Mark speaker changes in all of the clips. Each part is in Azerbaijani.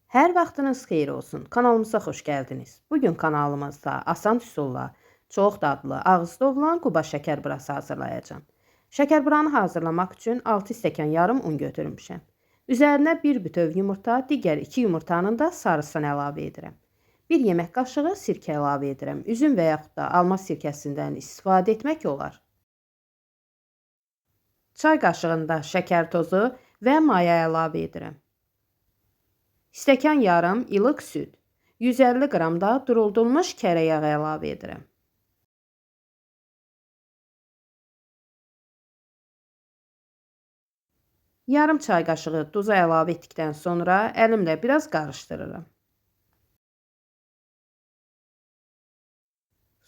Speaker 1: Hər vaxtınız xeyir olsun. Kanalımıza xoş gəldiniz. Bugün kanalımızda asan üsulla çox dadlı, ağızda olan Quba şəkərburası hazırlayacağam. Şəkərburanı hazırlamaq üçün 6 stəkan yarım un götürmüşəm. Üzərinə bir bütöv yumurta, digər 2 yumurtanın da sarısını əlavə edirəm. 1 yemək qaşığı sirkə əlavə edirəm. Üzüm və yaxud da alma sirkəsindən istifadə etmək olar. Çay qaşığında şəkər tozu və maya əlavə edirəm. Stəkan yarım ilıq süd, 150 qram da duruldulmuş kərə yağı əlavə edirəm. Yarım çay qaşığı duzu əlavə etdikdən sonra əlimlə biraz qarışdırıram.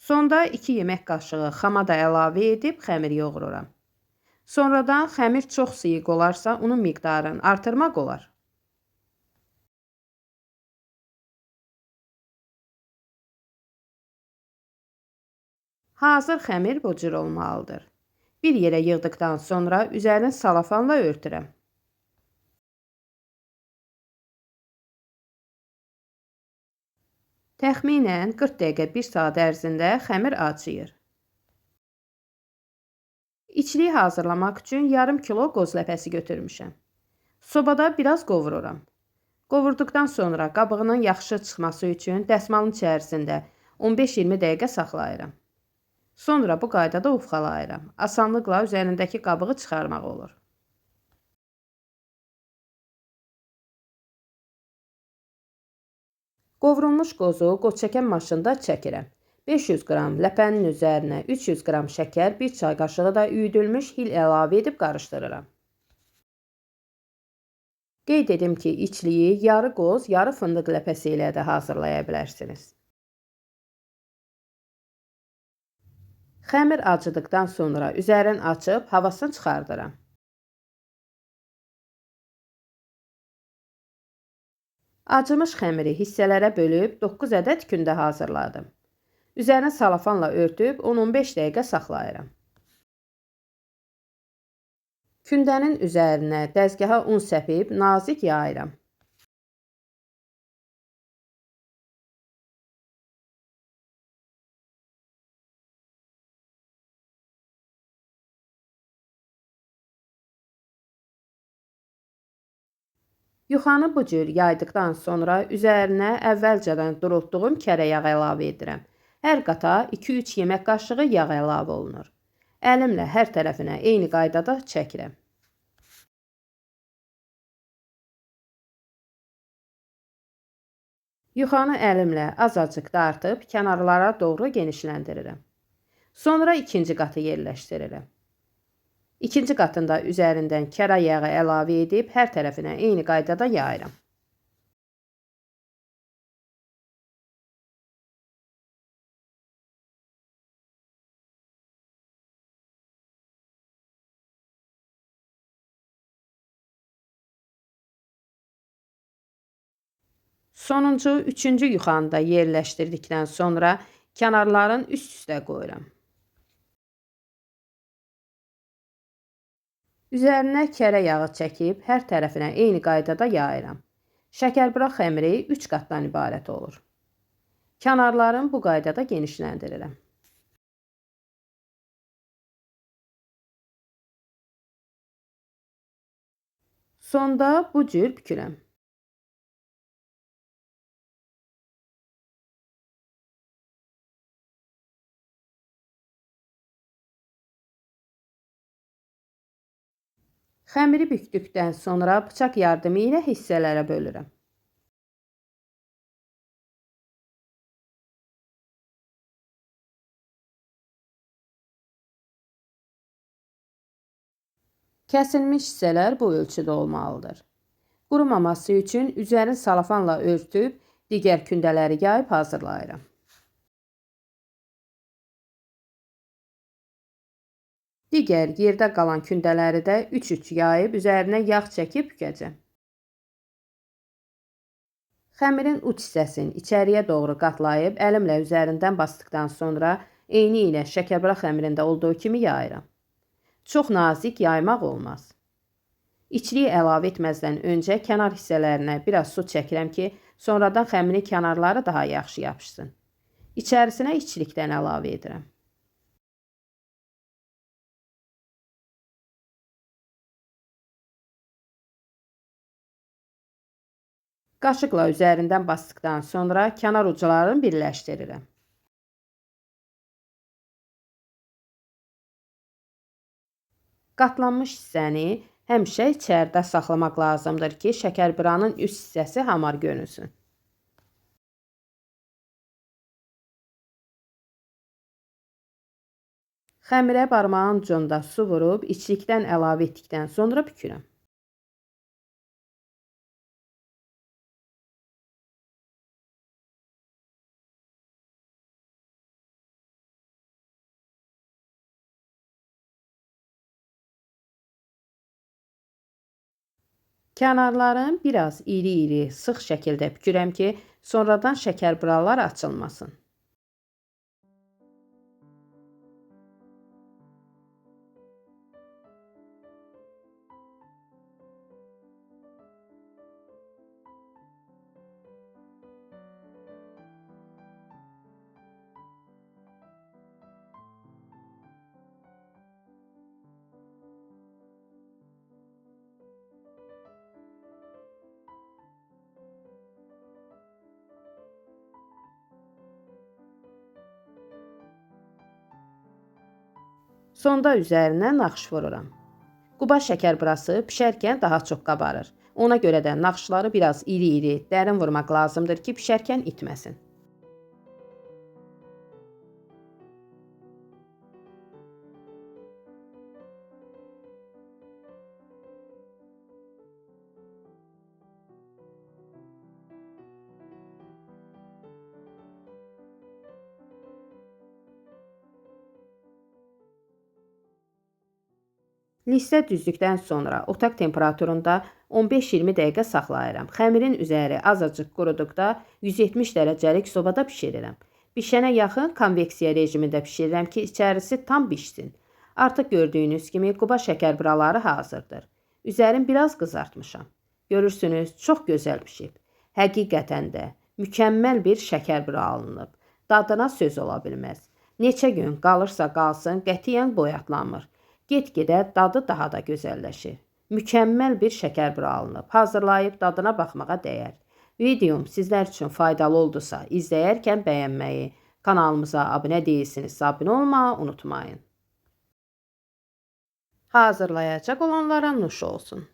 Speaker 1: Sonda 2 yemək qaşığı xama da əlavə edib xəmir yoğururam. Sonradan xəmir çox sıyıq olarsa, unun miqdarını artırmaq olar. Hazır xəmir bu cür olmalıdır. Bir yerə yığdıqdan sonra üzərini salafanla örtürəm. Təxminən 40 dəqiqə 1 saat ərzində xəmir açıyır. İçliyi hazırlamaq üçün yarım kilo qoz ləpəsi götürmüşəm. Sobada biraz qovururam. Qovurduqdan sonra qabığının yaxşı çıxması üçün dəsmalın içərisində 15-20 dəqiqə saxlayıram. Sonra bu qaydada ufxalayıram. Asanlıqla üzərindəki qabığı çıxarmaq olur. Qovrulmuş qozu qoz çəkən maşında çəkirəm. 500 qram ləpənin üzərinə 300 qram şəkər, 1 çay qaşığı da üyüdülmüş hil əlavə edib qarışdırıram. Qeyd edim ki, içliyi yarı qoz, yarı fındıq ləpəsi ilə də hazırlaya bilərsiniz. Xəmir acıdıqdan sonra üzərini açıb havasını çıxardıram. Acımış xəmiri hissələrə bölüb 9 ədəd kündə hazırladım. Üzərini salafanla örtüb 10-15 dəqiqə saxlayıram. Kündənin üzərinə dəzgaha un səpib nazik yayıram. Yuxanı bu cür yaydıqdan sonra üzərinə əvvəlcədən durutduğum kərə yağı əlavə edirəm. Hər qata 2-3 yemək qaşığı yağ əlavə olunur. Əlimlə hər tərəfinə eyni qaydada çəkirəm. Yuxanı əlimlə azacıq dartıb kənarlara doğru genişləndirirəm. Sonra ikinci qatı yerləşdirirəm. İkinci qatında üzərindən kərə yağı əlavə edib hər tərəfinə eyni qaydada yayıram. Sonuncu, üçüncü yuxanı da yerləşdirdikdən sonra kənarların üst-üstə qoyuram. Üzərinə kərə yağı çəkib hər tərəfinə eyni qaydada yayıram. Şəkərbura xəmiri 3 qatdan ibarət olur. Kənarlarını bu qaydada genişləndirirəm. Sonda bu cür bükürəm. Xəmiri bükdükdən sonra bıçaq yardımı ilə hissələrə bölürəm. Kəsilmiş hissələr bu ölçüdə olmalıdır. Qurumaması üçün üzərini salafanla örtüb digər kündələri yayıb hazırlayıram. Digər yerdə qalan kündələri də 3-3 yayıb üzərinə yağ çəkib bükəcəm. Xəmirin uc hissəsini içəriyə doğru qatlayıb əlimlə üzərindən basdıqdan sonra eyni ilə şəkərbura xəmirində olduğu kimi yayıram. Çox nazik yaymaq olmaz. İçliyi əlavə etməzdən öncə kənar hissələrinə biraz su çəkirəm ki, sonradan xəmirin kənarları daha yaxşı yapışsın. İçərisinə içlikdən əlavə edirəm. Qaşıqla üzərindən basdıqdan sonra kənar uclarını birləşdirirəm. Qatlanmış hissəni həmişə içəridə saxlamaq lazımdır ki, şəkərburanın üst hissəsi hamar görünsün. Xəmirə barmağın ucunda su vurub içlikdən əlavə etdikdən sonra bükürəm. Kənarlarını biraz iri-iri, sıx şəkildə bükürəm ki, sonradan şəkərburalar açılmasın. Sonda üzərinə naxış vururam. Quba şəkərburası pişərkən daha çox qabarır. Ona görə də naxışları biraz iri-iri, dərin vurmaq lazımdır ki, pişərkən itməsin. Listə düzdükdən sonra otaq temperaturunda 15-20 dəqiqə saxlayıram. Xəmirin üzəri azacıq quruduqda 170 dərəcəlik sobada bişirirəm. Bişənə yaxın konveksiya rejimində bişirirəm ki, içərisi tam bişsin. Artıq gördüyünüz kimi quba şəkərburaları hazırdır. Üzərini biraz qızartmışam. Görürsünüz, çox gözəl bişib. Həqiqətən də mükəmməl bir şəkərbura alınıb. Dadına söz ola bilməz. Neçə gün qalırsa qalsın, qətiyyən boyatlanmır. Get-gedə dadı daha da gözəlləşir. Mükəmməl bir şəkərbura alınıb. Hazırlayıb dadına baxmağa dəyər. Videom sizlər üçün faydalı oldusa, izləyərkən bəyənməyi, kanalımıza abunə deyilsinizsə abunə olmağı unutmayın. Hazırlayacaq olanlara nuş olsun.